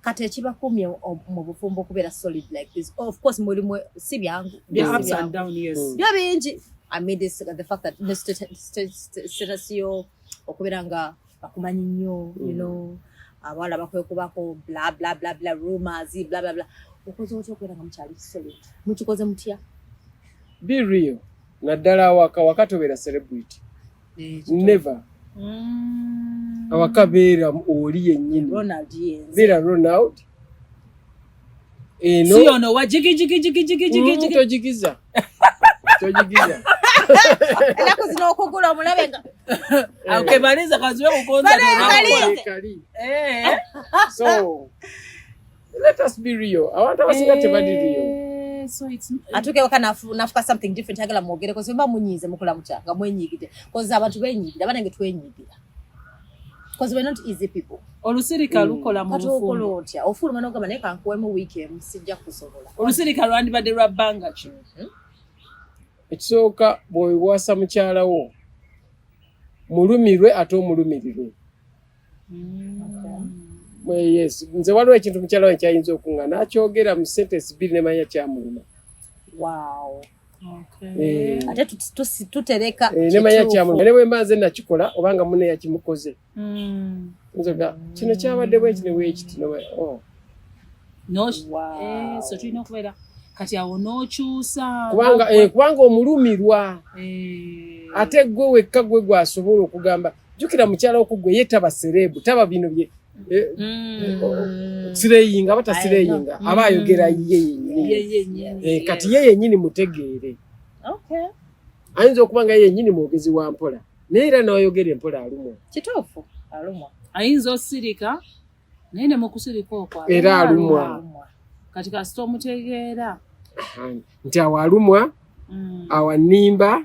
S2: Kati ekibakumye mu bufumbo okubeera solid like this, of course mulimu si byangu.
S3: Bya
S2: Si
S3: ups
S2: byangu.
S3: and down, yes.
S2: Byo bingi. I mean, this, the fact that ne status yo okubeera nga bakumanyi nnyo, abawala bakwekubako bla bla bla bla, rumors, bla bla bla, okoze otya okubeera nga mukyali solid? Mukikoze mutya?
S1: Be real, naddala awaka. Waka tobeera celebrity, never. Awaka beera oli yennyini.
S2: Ronald yenze.
S1: Beera Ronald eno.
S3: Si ono wa jigi jigi jigi jigi jigi jigi.
S1: Togigiza, togigiza.
S2: Ennaku zino okugula omulabe nga
S3: Okay, balinze kazibe kukonza.
S2: Balinze.
S1: Kali.
S3: Eh.
S1: So let us be real, abantu abasinga tebali real.
S3: Eh, so it's
S2: Atuuka ewaka nafuka something different, agala mwogere kozi mba munyiize mukula mutya nga mwenyiigidde? Kozi abantu benyiigira, banange twenyiigira because we're not easy people.
S3: Olusirika lukola mu
S2: Kati okola
S3: bufumbo.
S2: otya? Ofuluma nogamba naye kankuwemu wiiki emu, sijja kusobola.
S3: Olusirika lwandibadde lwa bbanga ki?
S1: Ekisooka, bw'owasa mukyala wo, mulumirwe ate omulumirirwe. Yes, nze waliwo ekintu mukyala we kyayinza okuŋŋa n'akyogera mu sentence 2 nemanya kyamuluma.
S3: Okay.
S1: Eh.
S2: Ate tutereka.
S1: Eh, nemanya
S2: kituufu.
S1: kyamuluma, ne bwe mba nze nakikola obanga munne yakimukoze. Nzoga kino kyabadde bweki ne bwekiti oh.
S3: No,
S2: Wow.
S3: eh, so tulina okubeera kati awo n'okyusa.
S1: Kubanga kubanga omulumirwa.
S3: Eh.
S1: Ate gwe wekka gwe gwasobola okugamba. Jjukira mukyala wo gwe ye taba celeb, taba bino bye slayinga, aba taslayinga, aba ayogera ye yennyini.
S3: Ye yennyini.
S1: Eh, kati ye yennyini mutegeere. Ayinza okuba nga ye yennyini mwogezi wa mpola, naye era n'ayogera empola alumwa.
S2: Kituufu, alumwa.
S3: Ayinza osirika, naye ne mukusirika okwo
S1: Era alumwa.
S2: Alumwa.
S3: Kati kasita omutegeera.
S1: Aha, nti awo alumwa, awo annimba,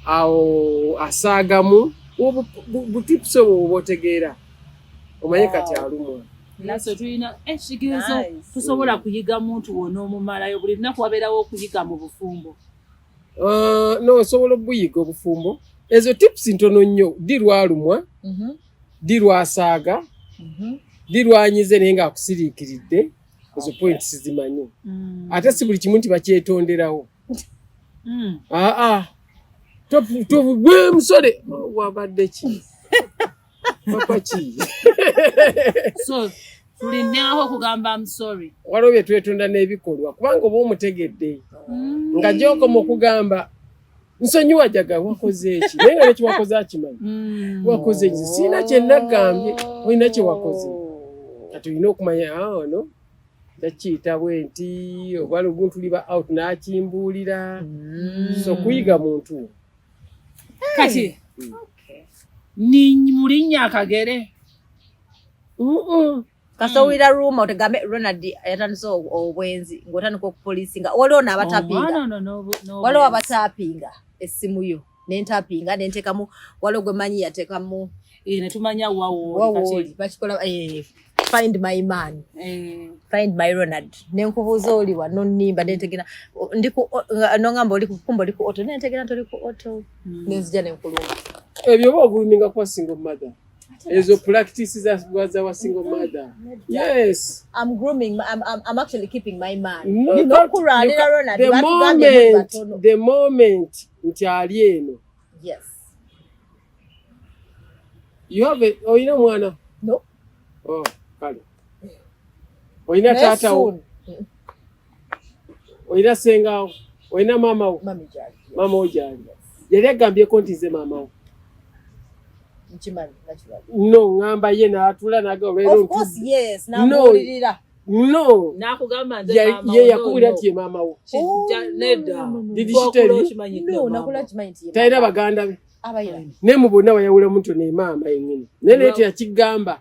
S1: awo asaagamu, butips obwo bwoba otegeera omanye kati alumwa.
S3: Naso tulina ekigezo.
S2: Nice.
S3: Tusobola kuyiga muntu wona omumalayo, buli lunaku wabeerawo okuyiga mu bufumbo.
S1: No, osobola obuyiga obufumbo. Ezo tips ntono nnyo: ddi lwalumwa, ddi lwasaaga, ddi lwanyize naye ng'akusiriikiridde. Ezo points zimanyi. Ate si buli kimu nti bakyetonderawo. Aa. Gwe musole wabadde ki, papa ki?
S4: So tulinaho okugamba I'm sorry.
S1: Waliwo bye twetonda n'ebikolwa, kubanga oba omutegedde nga gyokoma okugamba nsonyiwa, jaga wakoze eki, naye nga nekiwakoze akimanyi. Wakoze eki, siina kyenagambye, olina kyewakoze. Kati olina okumanya, "Ah, ono jakiyita bwe nti," oba luguntu liba out n'akimbuulira. So kuyiga muntu.
S4: Kati ni mulinnya akagere.
S2: Kasita owulira rumour, otegambe Ronald yatandise obwenzi, ng'otandika okupolisinga. Waliwo n'abatapinga.
S4: Omwana ono
S2: Waliwo abatapinga essimu yo, nentapinga nenteekamu, waliwo gwe manyi yateekamu.
S4: Eh, ne tumanya wawooli.
S2: Wawooli bakikola, find my man,
S4: Eh,
S2: find my Ronald. Nenkubuuza oli wa, nonnimba, nentegera ndi ku nongamba oli ku kumba, oli ku auto, nentegera nti oli ku auto, nenzija nenkulumba.
S1: Ebyo oba oguruminga kuba single mother, ezo practice za single mother, yes.
S2: I'm grooming, I'm actually keeping my man.
S1: No,
S2: Nina okulwanira Ronald.
S1: The
S2: Batugambye muli
S1: moment,
S2: batono.
S1: the moment nti ali eno.
S2: Yes.
S1: You have a, olina omwana?
S2: No.
S1: Oh, kale olina
S2: Naye
S1: taatawo?
S2: soon.
S1: Olina sengawo? Olina maama wo?
S2: Mami gyali.
S1: Maama wo gyali, yali agambyeko nti nze maama wo?
S2: Nkimanyi naturally.
S1: No, ŋŋamba ye n'atuula naga olwero.
S2: Of course, yes.
S1: No.
S2: Nambuulirira.
S1: No.
S4: N'akugamba nze maama
S1: Ye
S4: wo,
S1: yakubulira
S4: no.
S1: nti ye maama wo?
S4: Nedda.
S1: Did she tell you?
S4: Okimanyi
S2: No,
S4: maama.
S2: nakula kimanyi nti ye
S1: Talina
S2: maama.
S1: baganda be?
S2: Abayira.
S1: Naye mu bonna wayawulamu nti ono maama yennyini, naye teyakigamba.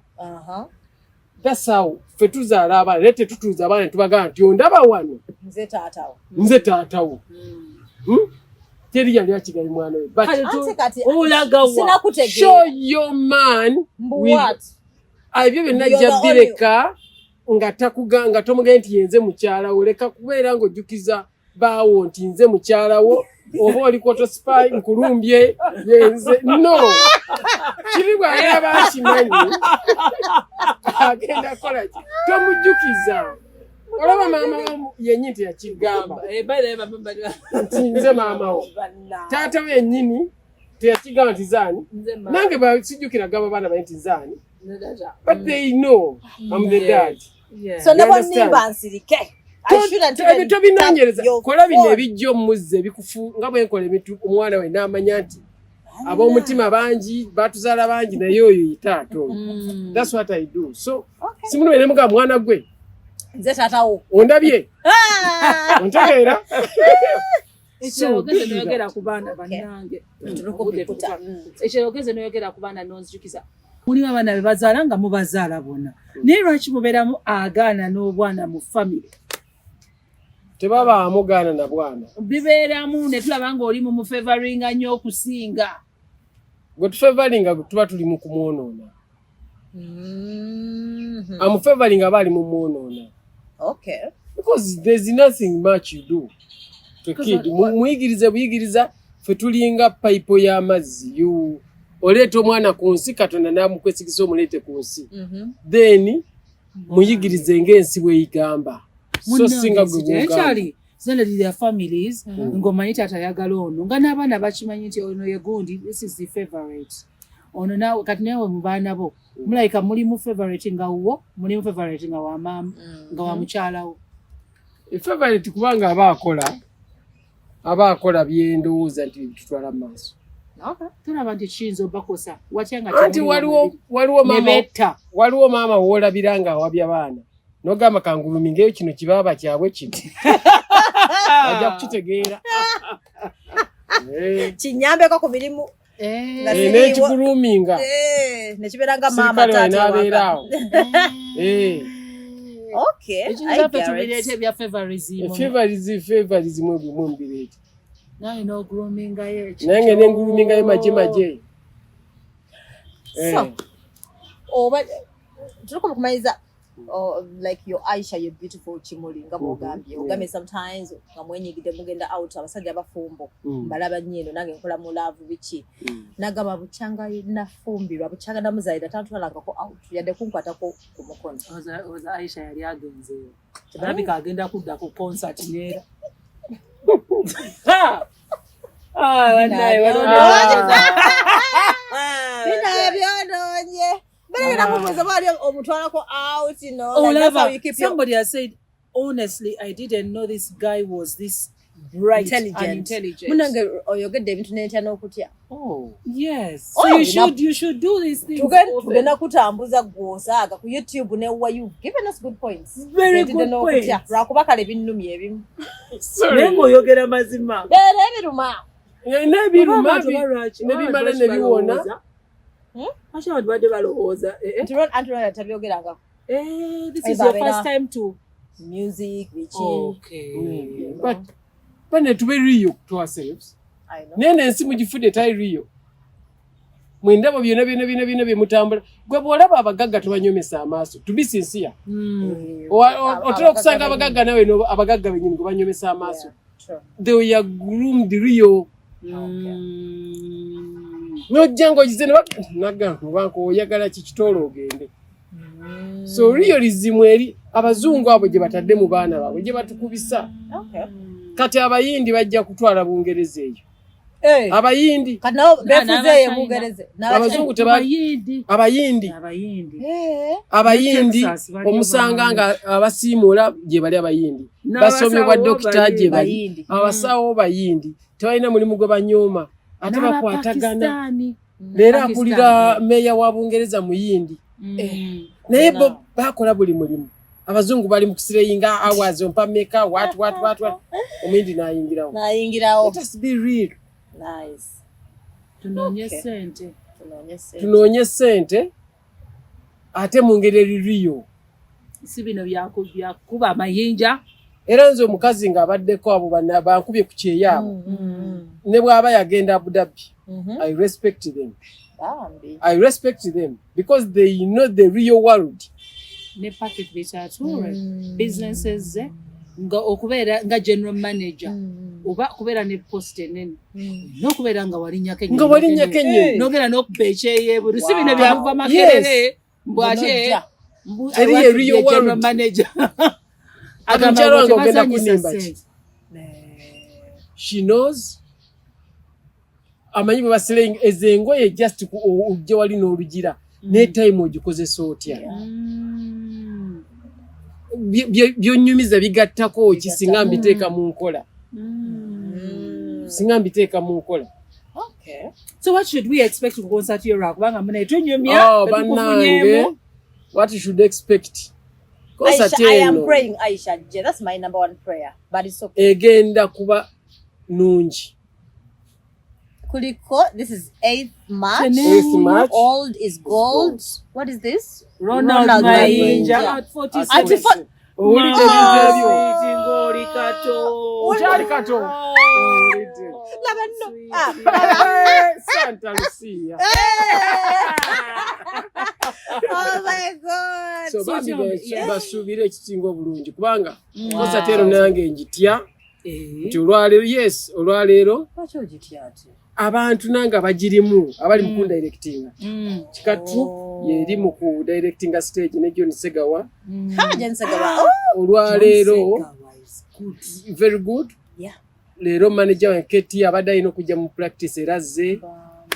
S1: That's how ffe tuzaala abaana, naye tetutuuza abaana ne tubagamba nti ondaba wano,
S2: Nze taatawo.
S1: Nze taatawo. Teri yali akigali mwana we. But
S4: Kale
S2: Ate kati
S4: olaga wa?
S2: sinakutegeera.
S1: Show your man
S2: Mbu
S1: with
S2: what?
S1: Ebyo byonna
S2: You're
S1: ajja
S2: the only-
S1: bireka nga takuga nga tomugambye nti yenze mukyala wo. Leka kubeera ng'ojjukiza baawo nti nze mukyala wo, oba oli koto spy nkulumbye yenze. No, kiri bw'alaba akimanyi agenda kukola ki? Tomujjukiza. Olaba maama wo yennyini teyakigamba
S4: Eh, by the way,
S1: nti nze maama wo. Taata we yennyini teyakigamba nti zaani.
S4: Nze maama.
S1: Nange sijjukira gamba baana baye nti nzaani,
S4: Nze taata.
S1: but they know I'm the dad.
S4: Yeah.
S2: So ne
S1: You understand?
S2: bwonnimba nsirike. I shouldn't even
S1: Ebyo tobinoonyereza.
S2: tap your
S1: Kola bino
S2: phone.
S1: ebijja omuzza ebikufu, nga bwe nkola ebintu omwana we n'amanya nti ab'omutima bangi batuzaala bangi, naye oyo ye taata oyo. That's what I do. So simuno ne mugamba, mwana gwe,
S2: Nze taatawo.
S1: ondabye,
S2: Ah!
S1: ontegeera.
S4: Ekyogeze noyogera ku baana, bannange.
S2: Turuko.
S4: Ekyogeze noyogera ku baana nonzijukiza, mulimu abaana be bazaala nga mubazaala bonna, naye lwaki mubeeramu agaana n'obwana mu famire?
S1: Tebabaamu gaana na bwana.
S4: Bibeeramu ne tulaba ng'oli mu mufavoringa nnyo okusinga.
S1: Gwe tufavoringa tuba tuli mu kumwonoona. Amufavoringa aba ali mu mwonoona. Because there's nothing much you do to kid. Muyigirize buyigiriza. Ffe tulinga payipo y'amazzi. You oleeta omwana ku nsi, Katonda n'amukwesigisa omuleete ku nsi, then muyigirize ng'ensi bweyigamba, so singa gwe bwogamba.
S4: Ekyali zalirira families ng'omanyi taata ayagala ono, nga n'abaana bakimanyi nti ono ye gundi, this is the favorite ono. Naawe kati nawe mu baana bo mulabika mulimu favorite nga wuwo, mulimu favorite nga wa maama, nga wa mukyalawo.
S1: Favorite kubanga aba akola byendowooza nti bitutwala mu maaso.
S4: Tulaba nti kiyinza obakosa watya nga
S1: Anti waliwo
S4: ne
S1: maama
S4: betta.
S1: Waliwo maama woolabira nga awabya baana, nogamba kangulumingeyo kino kibaaba kyabwe, kino ajja kukitegeera. Eh,
S2: Kinyambeko ku mirimu. Nga
S1: eh,
S2: siriiwo.
S1: N'ekiguluminga.
S2: Eh, nekibeera nga maama
S1: sirikale
S2: taata
S1: wanaabeera
S2: waka.
S1: awo. Eh,
S2: Okay, I
S4: Ekintu kyaffe
S2: get
S4: tubireeta
S2: it.
S4: ebya favorism.
S1: Favorism ebimwe mubireeta.
S4: Nawe n'ogulumingayo ekyo.
S1: Naye nga nengulumingayo maje maje. Eh,
S2: So, oba tuliko mukumanyiriza, oh, like your Aisha, your beautiful kimuli, nga bwogambye, ogambye sometimes nga mwenyigidde mugenda out, abasajja abafumbo mbalaba nnyo eno, nange nkola mu love biki. Nagamba bukyanga nafumbirwa, bukyanga namuzaalira, tantwalangako out yadde kunkwatako ku mukono.
S4: Oza Aisha yali agenzeeyo, alabika agenda kudda ku concert neera.
S3: Ah, bannaye,
S2: Bino byonoonye. Beera mubuuza bwali omutwalako out, like that's how
S3: Olaba,
S2: you keep your
S3: somebody has said, honestly, I didn't know this guy was this bright and
S2: intelligent.
S3: intelligent.
S2: Munange oyogedde ebintu nentya n'okutya.
S1: Oh.
S3: Yes.
S2: Oh,
S3: So you
S2: enough.
S3: should do these things often.
S2: Tugenda kutambuza gw'osaaga ku YouTube ne wa, you've given us good points.
S3: Very
S2: Ntidde
S3: good
S2: n'okutya.
S3: points.
S2: Lwakuba kale binnumya ebimu.
S1: Sorry.
S3: Naye ng'oyogera mazima.
S2: Leero ebiruma.
S1: N'ebiruma
S3: Oba lwaki-
S1: ne bimala
S3: lwaki
S1: ne biwona.
S3: balowooza? Lwaki abantu badde balowooza? Eh, eh.
S2: Nti Anti Ron tabyogerangako.
S3: Eh, this is
S2: Eba
S3: your
S2: abeera-
S3: first time to
S2: Music, biki.
S3: Okay.
S1: But bane, tube real to ourselves.
S2: I know.
S1: Naye nensi mugifudde etali real. Mwendabo byonna byonna byonna byonna bye mutambula, gwe bw'olaba abagagga tebanyomesa amaaso, to be sincere. Otera okusanga abagagga nawe abagagga bennyini gwe banyomesa amaaso.
S2: Yeah, true.
S1: They are groomed real. Nojja ng'ogize nagamba oyagala ki, kitoola ogende. So realism eri abazungu abo gye batadde mu baana baabwe, gye batukubisa. Kati abayindi bajja kutwala Bungereza eyo.
S2: Eh.
S1: Abayindi.
S2: Kati nabo beefuzeeyo
S3: n'Abachina.
S2: Bungereza.
S1: Abazungu
S3: Abayindi.
S1: Abayindi.
S3: Abayindi.
S2: Eh.
S1: Abayindi.
S3: Texas baliyo.
S1: Omusanga nga abasiimuula gye bali abayindi.
S3: N'abasawo
S1: Basomye bwa dokita gye bali.
S2: Bayindi.
S1: Abasawo bayindi, tebalina mulimu gwe banyooma, ate bakwatagana.
S3: N'Abapakistani.
S1: Leero
S3: Pakistan.
S1: akulira meeya wa Bungereza muyindi. Naye bo bakola buli mulimu. Abazungu bali mu kuslayinga hours, ompa meka, what what what what, omuyindi n'ayingirawo.
S2: Nayingirawo.
S1: Let us be real.
S2: Nice.
S3: Tunoonye
S2: Okay.
S3: ssente.
S2: Tunoonye ssente.
S1: Tunoonye ssente ate mu ngeri eri real.
S3: Si bino byakuba amayinja.
S1: Era nze omukazi ng'abaddeko abo bankubye ku kyeyo abo, ne bw'aba yagenda Abu Dhabi, I respect them.
S2: Bambi.
S1: I respect them because they know the real world.
S3: Ne Patrick Bitature, businesses ze nga okubeera nga general manager oba kubeera ne post enene n'okubeera nga walinnyako
S1: Nga walinnyako ennyonyi.
S3: nogenda n'okuba ekyeyeburu, si bino
S2: Wow.
S3: byakuva Makerere mbu ate
S2: Nojja.
S3: mbu
S1: Eri
S3: I want to
S1: ye real
S3: be a general
S1: world.
S3: manager.
S1: Kati mukyala wange ogenda
S3: tebazanyisa
S1: kunimba ki?
S3: ssente.
S1: She knows, amanyi bwe baslaying ezo engoye, just ojje wali n'olugira ne time ogikozesa otya. Byonyumiza bigattako ki singa mbiteeka mu nkola, singa mbiteeka mu nkola.
S2: Okay.
S3: So what should we expect ku concert yo, lwakubanga mune tunyumya
S1: Oh, bannange, what you should expect concert
S2: Aisha, I am
S1: eno
S2: praying Aisha J. That's my number one prayer. But it's okay.
S1: Egenda kuba nungi.
S2: Kuliko, this is 8th March.
S1: 8th March.
S2: Old is gold. What is this?
S3: Ronald
S2: Ronald
S3: Mayinja
S2: Mayinja.
S3: at 46.
S2: Ati
S1: Owulidde ebintu ebyo?
S3: Ng'oli kato.
S1: Okyali kato. Owulidde.
S2: Laba nno. Ah,
S1: Santa Lucia.
S2: oh my God.
S1: So bambi,
S3: tell me, yes.
S1: basuubire ekisinga obulungi kubanga concert eno nange njitya
S3: Eh.
S1: nti olwaleero, yes, olwaleero
S2: Lwaki ogitya ati?
S1: abantu nange abagirimu abali mu kundirectinga, Kikatu yeri mu kudirectinga stage ne John Segawa.
S2: Ha, John Segawa. Oh,
S1: Olwaleero
S3: Segawa is good.
S1: very good. Leero manager wange Keti abadde alina okujja mu practice era azze.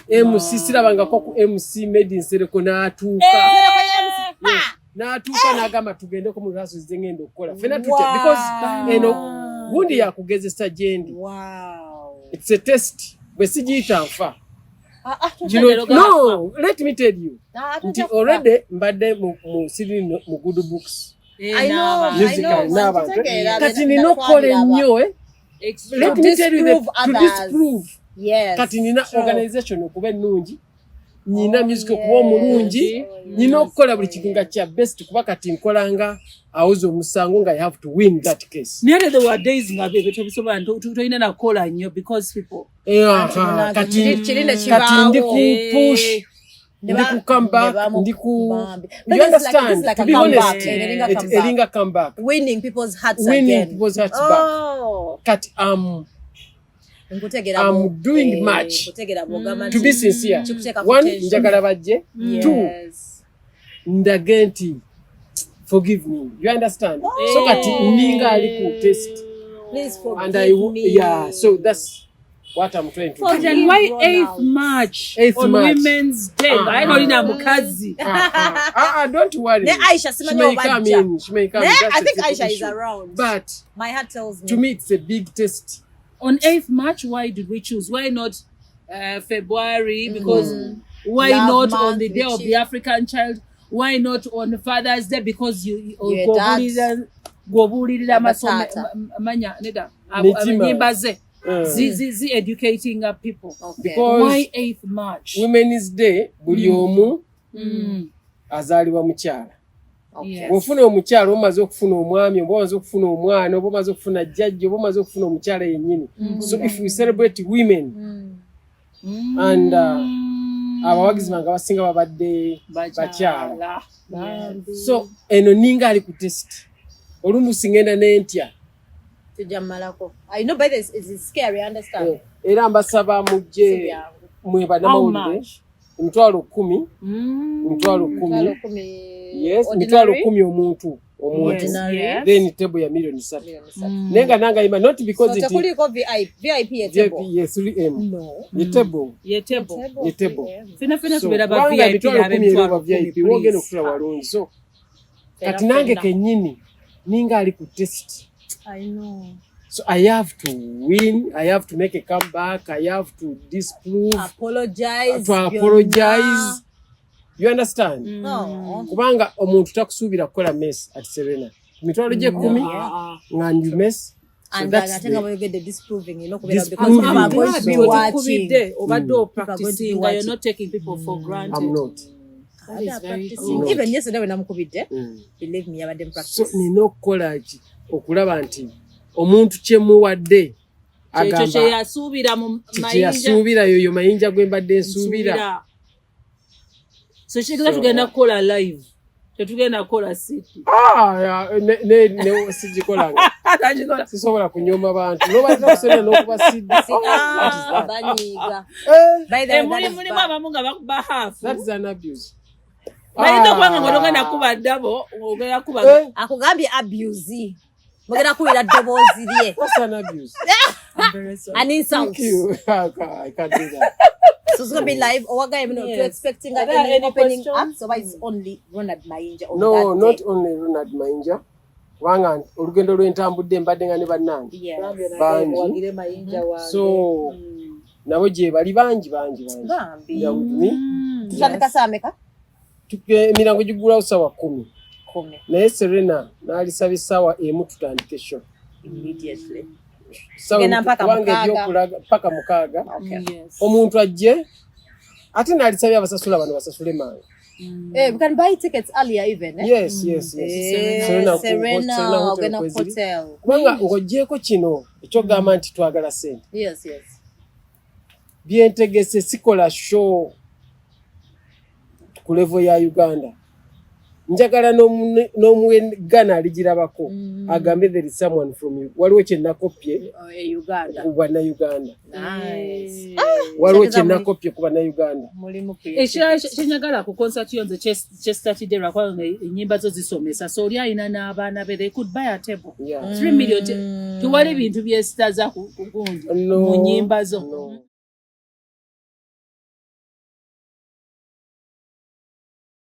S1: MC sirabangako ku MC Medi Nsereko n'atuuka. Yes, n'atuuka n'agamba tugendeko mu rehearsals ze ngenda okukola fena tutya
S2: Wow.
S1: because eno gundi yakugezesa gyendi. It's a test, bwe sigiyita nfa.
S2: Ah, ah,
S1: Kino, no, let me tell you
S2: Ah,
S1: nti
S2: tujja kufa.
S1: already mbadde mu siri mu good books.
S2: I know, I
S1: Musical
S2: know.
S1: n'abantu.
S2: Nkitegeera,
S1: Kati
S2: na-
S1: nina okukola ennyo, eh? Let
S2: To
S1: me tell you
S2: disprove
S1: that, to
S2: others.
S1: disprove.
S2: Yes.
S1: Kati nina
S2: True.
S1: organization okuba ennungi, nina
S2: Oh,
S1: music okuba omulungi,
S2: yes.
S1: nina okukola buli kintu nga kya best kuba kati nkolanga awoza omusango nga I have to win that case.
S3: Naye ate there were days nga bebe tobisobola, tolina nakukola nnyo because people
S1: Eh, aha, kati
S2: Kiri ne
S1: kati ndi ku
S2: kibaawo.
S1: push,
S2: Ne
S1: ndi ku come
S2: ne
S1: back, ndi ku
S2: bambi. But
S1: you
S2: it's like-
S1: understand,
S2: it's like
S1: to
S2: a
S1: be
S2: comeback.
S1: honest,
S2: Eringa comeback.
S1: eringa comeback.
S2: Winning people's hearts
S1: Winning
S2: again.
S1: people's hearts back.
S2: Oh.
S1: Kati
S2: Nkutegeera
S1: I'm doing much.
S2: nkutegeera bw'ogamba
S1: To
S2: nti
S1: be sincere,
S2: kikuteeka ku
S1: one,
S2: tension.
S1: njagala bajje. Two,
S2: Yes.
S1: ndage nti forgive me, you understand? So kati ninga ali ku test
S2: Please forgive
S1: and I
S2: me.
S1: yeah, so that's What I'm trying to
S2: For
S1: do.
S4: Then why
S2: Ronald.
S4: 8th March
S1: 8th
S4: on
S1: March.
S4: Women's Day?
S1: Ah.
S4: Aye olina mukazi.
S1: Don't worry.
S2: Ne Aisha
S1: She
S2: simanyi
S1: may come
S2: obajja.
S1: in. She may come in.
S2: Ne,
S1: That's
S2: I
S1: a
S2: think
S1: simple
S2: Aisha is
S1: issue.
S2: around.
S1: But
S2: My heart tells me.
S1: to me, it's a big test.
S4: On 8th March, why did we choose? Why not February? Because why
S2: Love
S4: not on
S2: month,
S4: the day of
S2: which
S4: the African child? Why not on Father's Day? Because you
S2: Your dad.
S4: gwobuulirira amasome
S2: Taata.
S4: amanya nedda
S1: Mitima.
S4: ennyimba ze zi educating people.
S2: Okay.
S1: Because
S4: Why 8th March?
S1: Women's Day, buli omu azaalibwa mukyala.
S2: Okay.
S4: Yes.
S1: Bw'ofuna omukyala, omaze okufuna omwami, oba omaze okufuna omwana, oba omaze okufuna jjajja, oba omaze okufuna omukyala yennyini. So if we celebrate women and abawagizi bange abasinga babadde bakyala, so eno ninga ali ku test. Olumu singenda n'entya.
S2: Tujja mmalako. I know by this it's scary, I understand.
S1: Era mbasaba
S2: Si
S1: mujje
S2: byangu.
S1: mwe
S4: How
S1: bannamawulire.
S4: much?
S1: 10,000. 10,000.
S2: 10,000.
S1: Yes,
S2: Ordinary?
S1: 10,000 omuntu omuntu.
S2: Ordinary.
S4: Yes.
S1: Then table ya 3 million.
S2: 3 million.
S1: Naye nga nange ayima not because
S2: So
S1: nti
S2: tekuliko VIP, VIP ye table.
S1: Yes, 3M.
S2: No.
S1: Ye table.
S4: Ye table.
S1: Ye table.
S4: Fena fena
S1: So,
S4: tubeera ba
S1: kubanga
S4: VIP
S1: 10,000 era
S4: n'ab'emitwalo
S1: ba VIP
S4: 10,000,
S1: wogenda
S4: please.
S1: okutula walungi. So
S2: Fena
S1: kati nange
S2: fena.
S1: kennyini ninga ali ku test.
S2: I know.
S1: So I have to win, I have to make a comeback, I have to disprove,
S2: Apologize.
S1: to apologize. You understand?
S2: No.
S1: Kubanga omuntu takusuubira kukola mess at Serena. 10,000 nga ndi mess. So
S2: And
S1: that's
S2: ate nga
S1: the,
S2: boyogedde disproving, kubeera because
S1: Disproving.
S2: people are going to be
S1: So-
S2: watching.
S4: Wetukubidde, obadde
S2: People are going to be
S4: opracticing, you're
S2: watching.
S4: not taking people for granted.
S1: I'm not.
S4: That is very
S2: Practicing.
S1: good.
S2: Even yesterday when namukubidde, believe me, yabadde mu
S1: So
S2: practice.
S1: nina okukola ki okulaba nti omuntu kyemuwadde
S4: Kyekyo
S1: agamba
S4: kye yasuubira mu
S1: kye
S4: mayinja.
S1: yasuubira, yoyo mayinja gwe mbadde nsuubira.
S4: Nsuubira. So kitegeeza
S1: So-
S4: tugenda kukola live, tetugenda kukola city.
S1: Ah, ne sigikolanga, sisobola kunyooma bantu nobaleta kuserera n'okuba CD.
S2: Ah, banyiiga. By the way, that is
S4: Mulimu
S2: bad.
S4: abamu nga bakuba half.
S1: That is an abuse.
S4: Bayinza okuba nga
S1: Ah.
S4: ng'otogenda kuba double, ogenda kuba
S1: Eh,
S2: Akugambye abuse. Mugenda kuwulira ddoboozi lye.
S1: That's an abuse.
S4: I'm very sorry.
S2: An insult.
S1: Thank you. I can't do that.
S2: So it's gonna be live. Owagaye muno,
S4: Yes.
S2: to expecting
S4: Are there
S2: any
S4: any
S2: opening
S4: questions?
S2: acts, oba it's only Ronald Mayinja on
S1: No,
S2: that
S1: not
S2: day?
S1: only Ronald Mayinja, kubanga olugendo lwentambudde mbadde nga ne bannange
S2: Yes.
S1: bangi.
S3: Wagire Mayinja wange.
S1: So nabo gye bali bangi bangi bangi.
S2: Bambi.
S1: They are with me.
S2: Tutandika saa meka?
S1: Emirango gigulawo 10:00.
S2: 10.
S1: Naye Serena n'alisaba 1:00 tutandike show.
S2: Immediately.
S1: Ssaawa
S2: Tugenda
S1: emu,
S2: mpaka
S1: kubanga
S2: 6.
S1: ebyokulaga paka 6.
S2: Okay.
S4: Yes.
S1: Omuntu ajje, ate n'alisabye abasasula bano basasule mangu.
S2: Eh, we can buy tickets earlier even, eh?
S1: Yes.
S2: Eh,
S1: Serena
S2: Serena,
S1: Serena Hotel
S2: ogenda ku
S1: kweziri.
S2: hotel.
S1: Kubanga ng'oggyeko kino ekyogamba nti twagala ssente,
S2: Yes.
S1: byentegese sikola show ku level ya Uganda. Njagala n'omuwegana aligirabako agambe there is someone from you. Waliwo kyenakopye
S2: Oh, eh, Uganda.
S1: ku bannayuganda.
S2: Nice.
S1: Waliwo
S2: Kitegeeza
S1: kyenakopye ku bannayuganda.
S2: Mulimu
S4: Ekirala
S2: creativity.
S4: kyenjagala ku concert yo nze kyesitatidde lwakuba ennyimba zo zisomesa, so oli alina n'abaana be, they could buy a table. 3 million tewali bintu byesitaza ku gundi
S1: No,
S4: mu nnyimba zo.
S1: no.